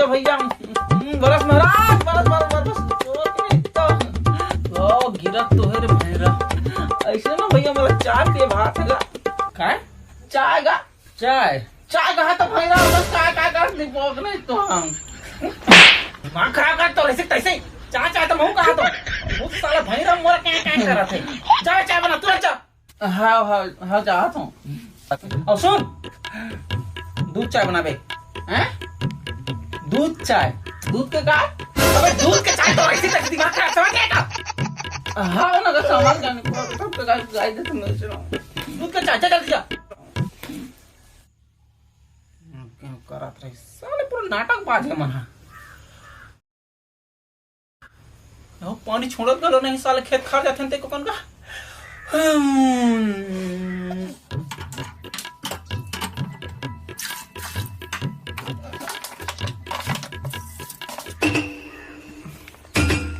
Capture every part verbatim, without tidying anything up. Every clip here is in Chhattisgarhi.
भैया, हम्म, बरस महाराज, बरस, बरस, बरस, बरस। ओ, गिरत तो हे रे भैरा। अइसे ना भैया, मोला चाय पिए भात हे गा। काय? चाय गा। चाय? चाय कहा तो भैरा, बस काय, काय करत निपोक नहीं तो हम। दिमाग खराब कर तो ऐसे तैसे। चाय, चाय तो महूं कहा तो। वो साला भैरा मोर काय, काय करत हे। चाय, चाय बना, तुरंत चाय। हाँ, हाँ, हाँ, चाहत हूँ। अउ सुन, दूध चाय बनाबे। हैं? दूध चाय। दूध के का? अबे दूध के चाय तो ऐसी तैसी, दिमाग खराब, समझ गया का? हाँ, ना, तो समझ गया, नहीं, तो गाय, गाय दे तुम मेरे से। दूध के चाय, जा जल्दी जा। क्या करत रही? साले पूरा नाटक बाज है मना। अहो, पानी छोड़त घलो नहीं, साले खेत खार जाथे न ते कोकन का। हम्म।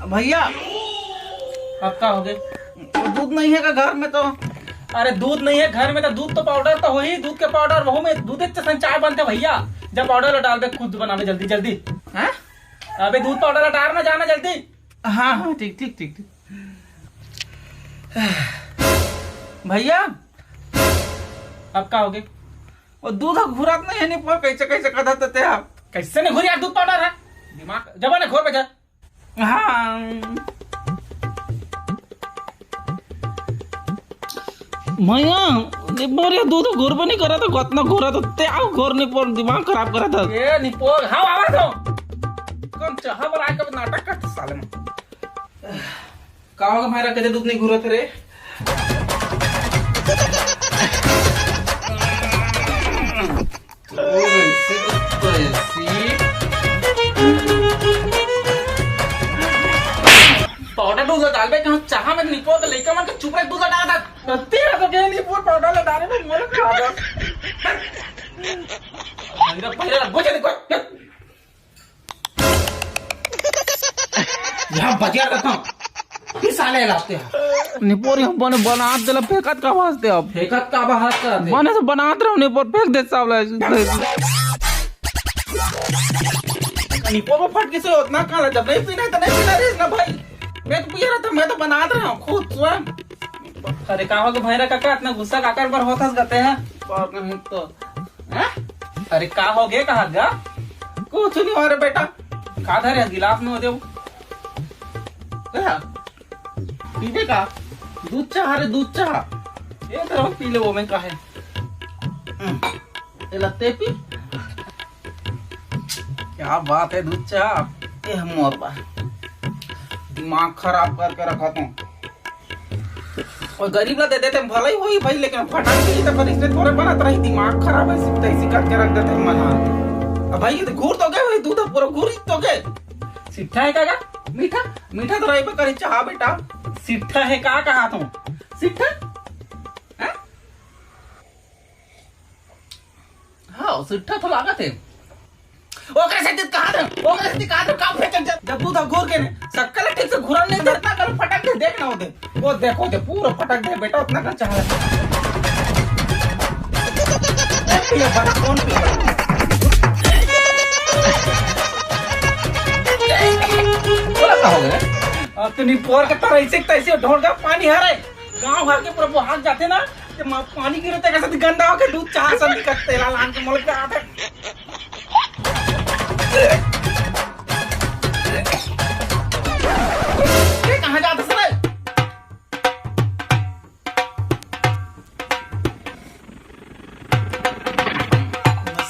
भैया, अब का हो गए? दूध नहीं है का घर में तो? अरे, दूध नहीं है घर में तो, दूध तो पाउडर तो होही, दूध के पाउडर, वहू में दूध के संग चाय बनथे भैया। जब पाउडर ला डालबे, खुद बनाबे जल्दी जल्दी। हैं? अबे दूध पाउडर ला डाल ना, जाना जल्दी। हाँ, हाँ, ठीक, ठीक, ठीक, ठीक। भैया, अब का होगे? वो दूध ह घुरत नहीं है, नहीं पर कैसे, कैसे कथत ते आप? कैसे नहीं घुरी यार, दूध पाउडर है। दिमाग जब ना घोर बजा। हाँ। भैया, निपोर ये दूध घोरबे नहीं करत, कतना घोरत, ते आओ घोर निपोर, दिमाग खराब करत है। ये निपोर, हाँ, आवा तो। कौन चाहा बर आए, कब नाटक करत साले में। का होगा भाई, रखे थे दूध नहीं घुरत रे। ओ, ऐसे तो, तो ऐसी। पाउडर दूध डालबे कहाँ चाहा में, निपोर के लइका मन के चुप रह, दूध डाल दे। तेरा तो कहीं निपोर पाउडर ला डाले में मोर खा दे। पहिरा, पहिरा, बुझे देखो। यहाँ बजिया रहता हूँ। ई साले लाते हैं। निपोर यहाँ बने बनात देला, फेंकत का वास्ते अब। फेंकत का वास्ते अब। बने से बनात रहो, निपोर फेंक दे साला। निपोर में फट के से उतना काला, जब नहीं पीना है तो नहीं पीना रे ना भाई। मैं तो पिए रहता, मैं तो बनात रहा हूँ खुद स्वयं। अरे का हो गया भैरा काका, इतना गुस्सा काकर बर होत हस गते हैं? और नहीं तो। हैं? अरे का हो गया, कहा गा? कुछ नहीं हो रे बेटा। का धरे गिलास में हो देव। क्या? पीबे का? दूध चाह रे, दूध चाह। ये तरह पी ले, वो में का है? हम्म, ये लत्ते पी। क्या बात है, दूध चाह। ये हम मोर बा। दिमाग खराब करके रखा तू। और गरीब ला दे देते, भलाई होई भाई, लेकिन फटाक से तो पर इसने थोड़े बनत रही, दिमाग खराब है, सिर्फ ऐसी करके रख देते हैं मना। अब भाई, ये तो घूर तो गए भाई, दूध पूरा घूर तो गए। सिट्ठा है का? मीठा, मीठा तो रही करी चाह बेटा। सिट्ठा है का कहा तू? सिट्ठा? हैं? हाँ, सिट्ठा तो लागत है। ओकरे से दित कहा था, ओकरे से दित कहा था, काम पे चल जा। जब दूध घोर के ने, शक्कर ठीक से घुरन नहीं देता, कल फटक दे, देख ना होते। वो देखो, दे पूरा फटक दे बेटा, उतना का चाह। ये बड़ा कौन पी? बोला का हो गया? अब तो निपोर के तरह ऐसे तैसे ढोल का पानी हरे। गांव भर के पूरा बोहाग जाते ना, ते मा-, पानी गिरते कैसे गंदा होके दूध चाह सब निकलते ला लान के मुल्क पे आते। ये कहाँ जाते सर?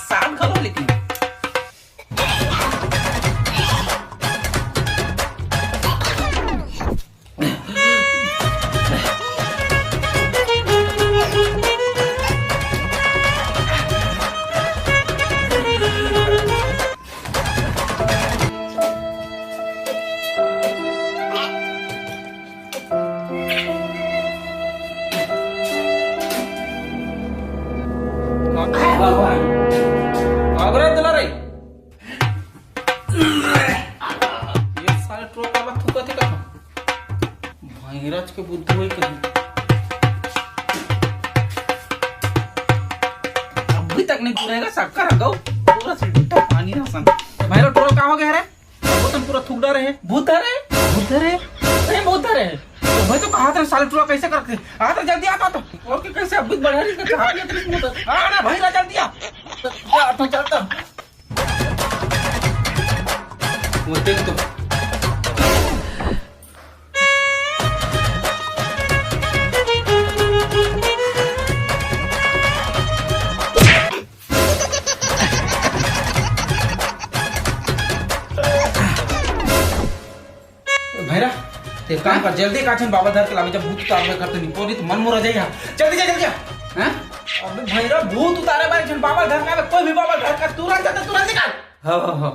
साथ घलो लेकिन। अबरे दुलारे। ये साले ट्रोल काबर थूकत हे का? भैरज के बुद्धू होई कहीं। अभी तक नहीं पूरेगा, शक्कर आ गऊ। पूरा सिट्ठा पानी रसन। भाई रे, टुरा का हो गया रे? वो तो पूरा थूक डारे हे। भूत धरे? भूत धरे? नहीं, भूत धरे। तो भाई तो कहा था साले टुरा कैसे करके? आ तो जल्दी आ तो। और के कैसे अभी बढ़ा रही है, कहाँ गया तेरे को? आ ना भाई रे, जल्दी आ। जा, तो चलता। वो देख तो। भैरा, एक काम कर, जल्दी का झन बाबा धर के लावे, जब भूत उतारबे कर तो निपोरी तो मन मोरा जाइया। जल्दी जा, जल्दी जा। हैं? अबे भैरा, भूत उतारे बार एक झन बाबा धर के आवे, कोई भी बाबा धर के तुरंत जाते, तुरंत निकाल। हाँ, हाँ, हाँ।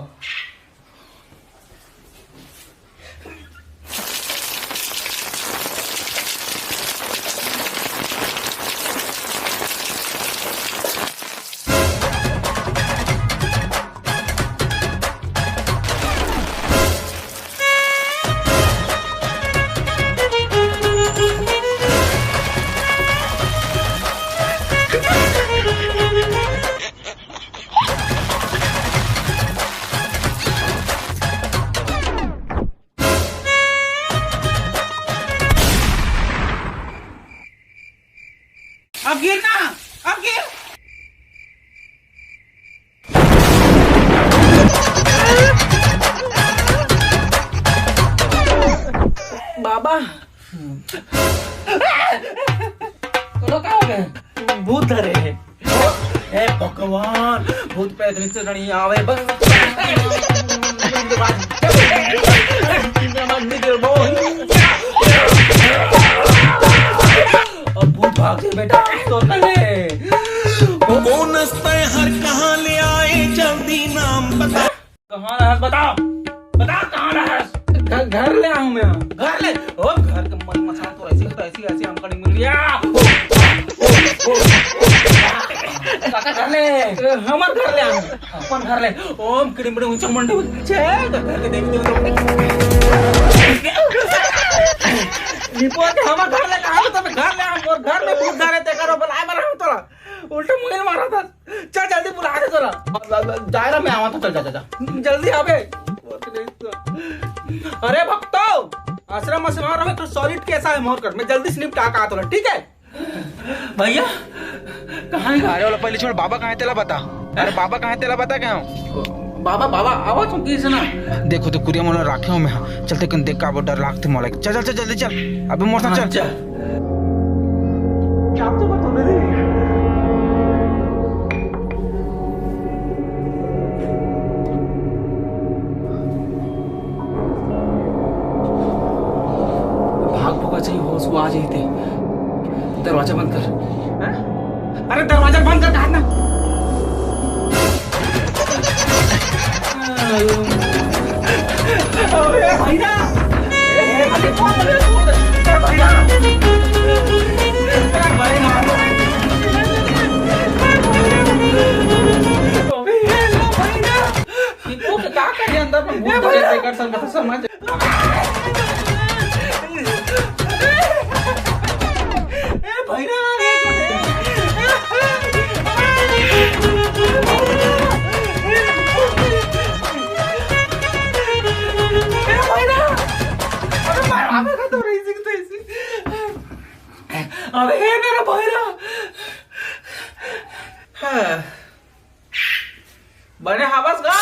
अब गिर ना, अब गिर। बाबा, तोला का हो गए? भूत धरे हे। हे भगवान, भूत प्रेत नीचे नहीं आवे, बस। अब भूत भाग गए बेटा, तो तले। कौन हस्ते हर कहाँ ले आए, जल्दी नाम बता। कहाँ रहस? बताओ, बताओ, कहाँ रहस? घर, घर ले आऊँ मैं। घर ले? ओ, घर के मन मसान तो ऐसी, तो ऐसी, ऐसी हमका नहीं मिल रही है। ओ, ओ, ओ, ओ, काका, घर ले। ए, हमर घर ले आऊँ। अपन घर ले। ओम किड़िम बिड़िम उच्चम मंडी उच्चे, तो घर के देवी देवता। निपोर के हमर घर ले, कहाँ तो तब घर ले आऊँ, और घर में भूत धरे ते करो, बुलाए मरा हूँ तोरा। उल्टा मुंह मारा था। चल जल्दी बुला दे तोला। दायरा में आवा तो चल, जा, जा, जा। जल्दी आवे। अरे भक्तो, आश्रम में से बाहर आवे तो सॉलिड कैसा है मोर कर। मैं जल्दी से निपटा का तोला, ठीक है? भैया, कहाँ है? अरे वाला पहले छोड़, बाबा कहाँ है तेला बता। अरे बाबा कहाँ है तेला बता, कहाँ? बाबा, बाबा, आवा तुम किस ना? देखो तो कुरिया मोला राखे हो मैं, हाँ। चलते कन देख का वो डर लागते मोला। चल, चल, चल, जल्दी चल। अबे मोर साथ हाँ, चल। चल। क्या तो बता दे। भाग भगा चाहिए, होश वो आ जाते। दरवाजा बंद कर। हैं? अरे दरवाजा बंद कर, कहा ना। अबे भैया, ए, ए, अरे कौन है? छोड़ दे। ए, भैया। ए, भैया। अबे, ए, लो, भैया। इनको क्या करे अंदर में भूत ए, भैया। देख कर सब समझ। ए, भैया। ए, भैया। अबे, मार, अबे, खत्म रही, इसी की तो इसी। अबे, हे मेरा भैया। हाँ। बने हवस गा।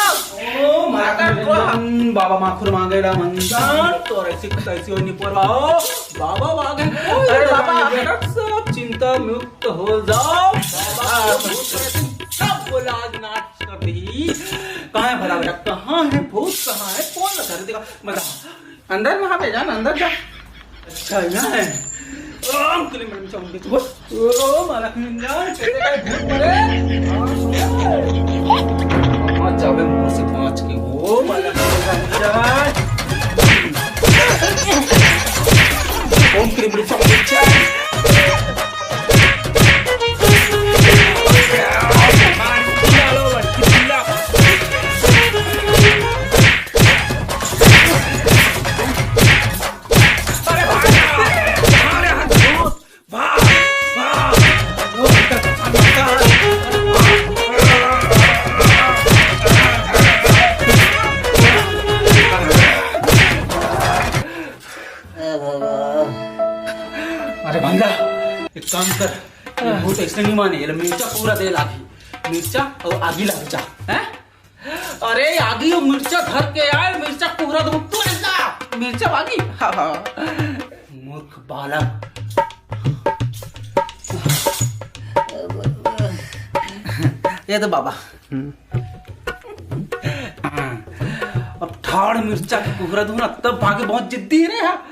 ओ माता को हम बाबा माखुर मांगेला मंजन, तो ऐसी कैसी होनी पर आओ। बाबा मांगे। अरे बाबा, आप सब चिंता मुक्त हो जाओ। बाबा, सब बोला आज नाच कर दी। कहाँ है भला बेटा? कहाँ है भूत? कहाँ है? कौन लगा? देखा, बता। अंदर में हवे, जा ना, अंदर जा। अच्छा, यहाँ है। ओम कलीं बलीं चामुंडे, चुप। ओ, मालक निंजा, तेरे का भूत मरे। मत जावे मुंह से पहुंच के, ओ, मालक निंजा। ओम कलीं बलीं चामुंडे, चुप। काम कर, ये भूत ऐसे नहीं माने, ये मिर्चा पूरा दे लागी, मिर्चा और आगी लग जा। हैं? अरे आगी और मिर्चा धर के आए, मिर्चा कुहरा दो, तू ऐसा। मिर्चा आगी? हाँ, हाँ। मूर्ख बालक। ये तो बाबा। अब ठाड़ मिर्चा के कुहरा दूं ना, तब भागे, बहुत जिद्दी है रे। हाँ।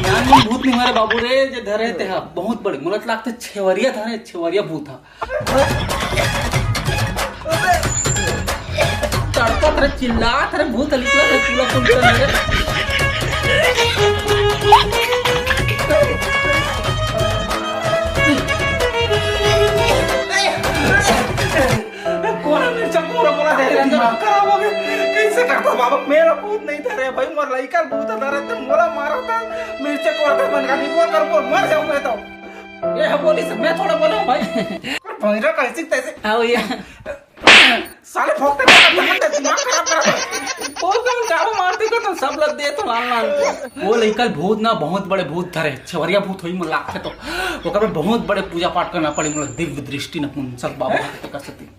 नानी भूत नहीं मारे बाबू रे, जे धरे ते हा बहुत बड़े, मुलत लागते छेवरिया धरे, छेवरिया भूत हा। तड़पत रे, चिल्लात रे, भूत निकलत रे, पूरा कुल कर रे। कोन मिर्चा पूरा पूरा दे रहे हैं? दिमाग खराब हो गया। कैसे करता बाबा? मेरा भूत नहीं था रे भाई, मोर लइका भूत था रे, तुम मोला मारा था। मिर्चा कोड़ा था, मन का नहीं बोल कर बोल, मर जाऊं मैं तो। ये हम बोली से मैं थोड़ा बोला हूँ भाई। भैरा कैसे तैसे। आओ ये। साले भौंकते भौंकते भौंकते दिमाग खराब कर दे। बोल दे, उन चारों मारते को तो सब लग दे तो लाल लाल। वो लइका भूत ना, बहुत बड़े भूत धरे, छवरिया भूत होई मन लागथे तो। ओकर में बहुत बड़े पूजा पाठ करना पड़ी, मतलब दिव्य दृष्टि नपुंसक बाबा के कर सकती।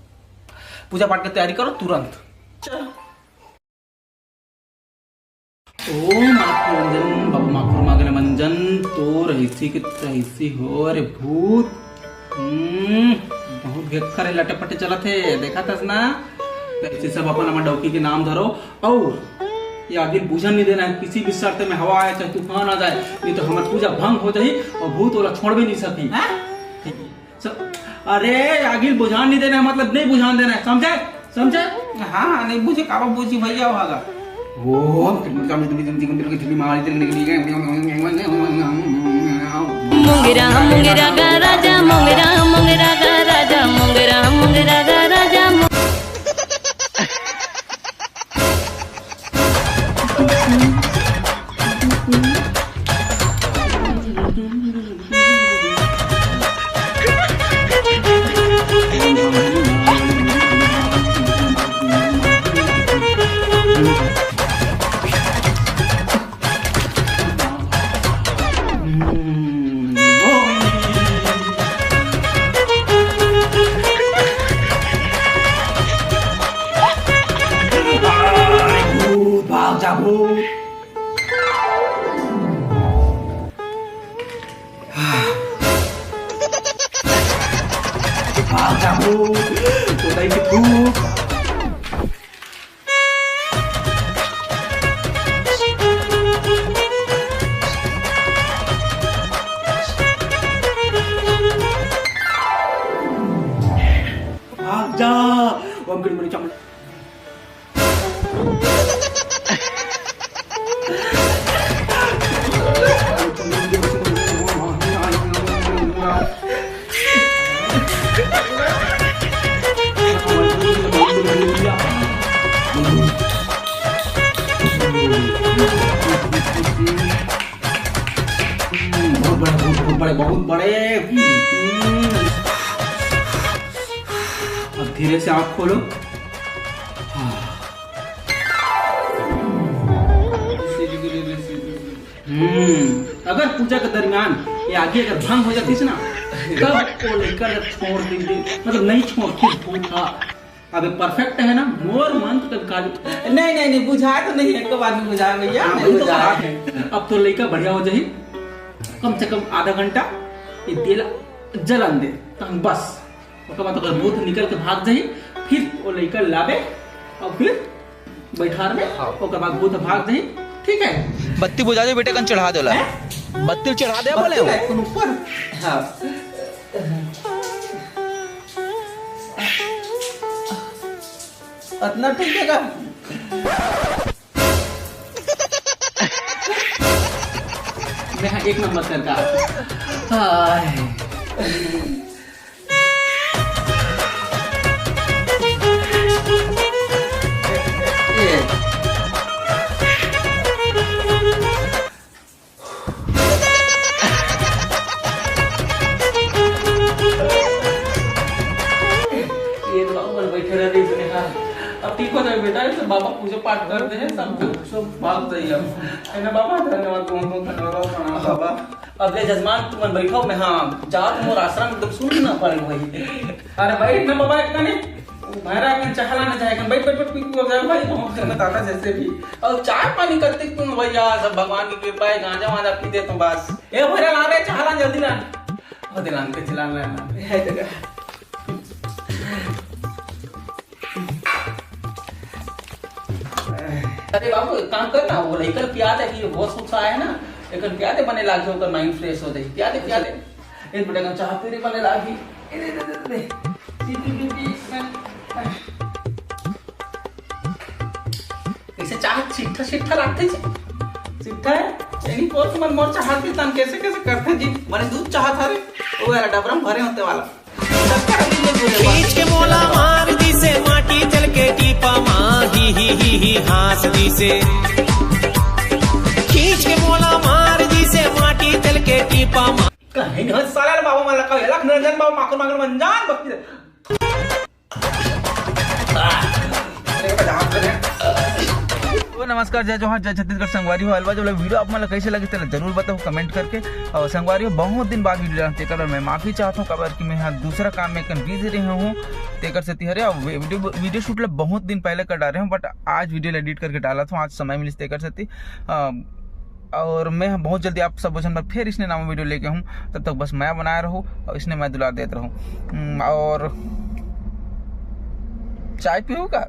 पूजा पाठ के तैयारी करो तुरंत। ओम आत्मरंजन, बाबा माखुर मागले मंजन, तो रहीसी के तहीसी हो रे भूत। हम्म, बहुत घेक्खर हे, लटे पटे चलत हे, देखा तस ना? ऐसे सब अपन अपन डौकी के नाम धरो और ये आगे बुझन नहीं देना है, किसी भी शर्त में हवा आए चाहे तूफान आ जाए, नहीं तो हमार पूजा भंग हो जाही और भूत वाला छोड़बे नहीं सकी। हैं? ठीक है। स-, अरे, आगे बुझान नहीं देना है, मतलब नहीं बुझान देना है, समझे? समझे? हाँ, हाँ, नहीं बुझे, काबा बुझी भैया भागा। ओ, मुंगरा, मुंगरा गा राजा, मुंगरा, मुंगरा गा राजा, मुंगरा, मुंगरा गा राजा, मु- भूत, भाग जा, भूत। भाग जा, भूत। तो नहीं कि भूत। भाग जा। ओम गणपति चमड़ा। बहुत बड़े, बहुत, बहुत बड़े, बहुत बड़े। अब धीरे से आँख खोलो। हम्म, अगर पूजा के दरमियान ये आगी अगर भंग हो जातिस ना, तब वो लइका ला छोड़ देंगे, मतलब नहीं छोड़, फिर भूत हा। अब ये perfect है ना, मोर मंत्र का काज। नहीं, नहीं, नहीं, बुझाय तो नहीं है, एक बार में बुझाय भैया, हाँ, नहीं वही तो बुझाय। बात है। अब तो लइका बढ़िया हो जाही, कम से कम आधा घंटा ये तेल जलन दे, तो हम बस ओकर बाद ओकर भूत निकल के भाग जाही, फिर वो लइका लाबे और फिर बैठार में, हाँ। ओकर बाद भूत भाग जाही। ठीक है, बत्ती बुझा दे बेटे, कन चढ़ा दे ओला। हैं? बत्ती चढ़ा दे बोले बत्ती हो। लाइक ऊपर। हाँ। अतना ठीक है का? मैं एक नंबर सरकार। हाय। अब ठीक हो जाए बेटा, ये सब बाबा पूजा पाठ करते हैं, सब दुख सब भाग जाइए। अरे बाबा, धन्यवाद, बहुत बहुत धन्यवाद, प्रणाम बाबा। अब ले जजमान, तुमन बैठो, मैं, हाँ, जात मोर आश्रम एकदम सुन्न पड़ गई। अरे बैठ ना बाबा, इतना नहीं, भैरा कन चाह लाना चाहे, कन बैठ, बैठ, बैठ, पी, पी, हो जाए भाई, बहुत जन्म दाता जैसे भी। और चाय पानी करते तुम भैया, सब भगवान की कृपा है, गांजा वांजा पीते तो बस। ए भैरा, ला रे, चाह ला, जल्दी ला। बहुत लान के चला ला, ला। अरे बाबू, एक काम कर ना, वो लइका ल पिया दे, कि होश उस आए ना, एक पिया दे, बने लागे, ओकर माइंड फ्रेश हो जाए। पिया दे, पिया दे। एक बेटा का चाह पी रे, बने लागी। ए, दे, दे, दे, दे। पी, पी, पी, पी। कैसे चाह छिट्ठा छिट्ठा लागथे जी? छिट्ठा है? यही पोत मन मोर चाह पीतन कैसे कैसे करथे जी? बने दूध चाह था रे, वो वाला डबरा में भरे होते वाला। खींच के मोला मार दिसे माटी चल के टीपा मा, ही ही ही ही हाँस दिसे। खींच के मोला मार दिसे माटी चल के टीपा मा। कहीं नहीं साला रे बाबा, मला का लख निरंजन बाबा माकुर माकुर मंजान बकती। तो नमस्कार, जय जोहार, जय छत्तीसगढ़ संगवारी हो। अलवा जो वीडियो आप मन ला कैसे लगे, तेला जरूर बताओ कमेंट करके। और संगवारी हो, बहुत दिन बाद वीडियो डालत हूँ, तेकर बर मैं माफी चाहत हूँ, काबर कि मैं यहाँ दूसरा काम में कन बिजी रहे हूँ, तेकर सेती हरे। और वी-, वीडियो, वीडियो शूट ला बहुत दिन पहले कर डाले हूँ, बट आज वीडियो एडिट करके डालत हूँ, आज समय मिलिस तेकर सेती। अ, और मैं बहुत जल्दी आप सब झन बर फिर इसने नवा वीडियो लेके हूँ। तब तक बस मया बनाए रहो और इसने मया दुलार देत रहो। हम्म, और चाय पीहू का?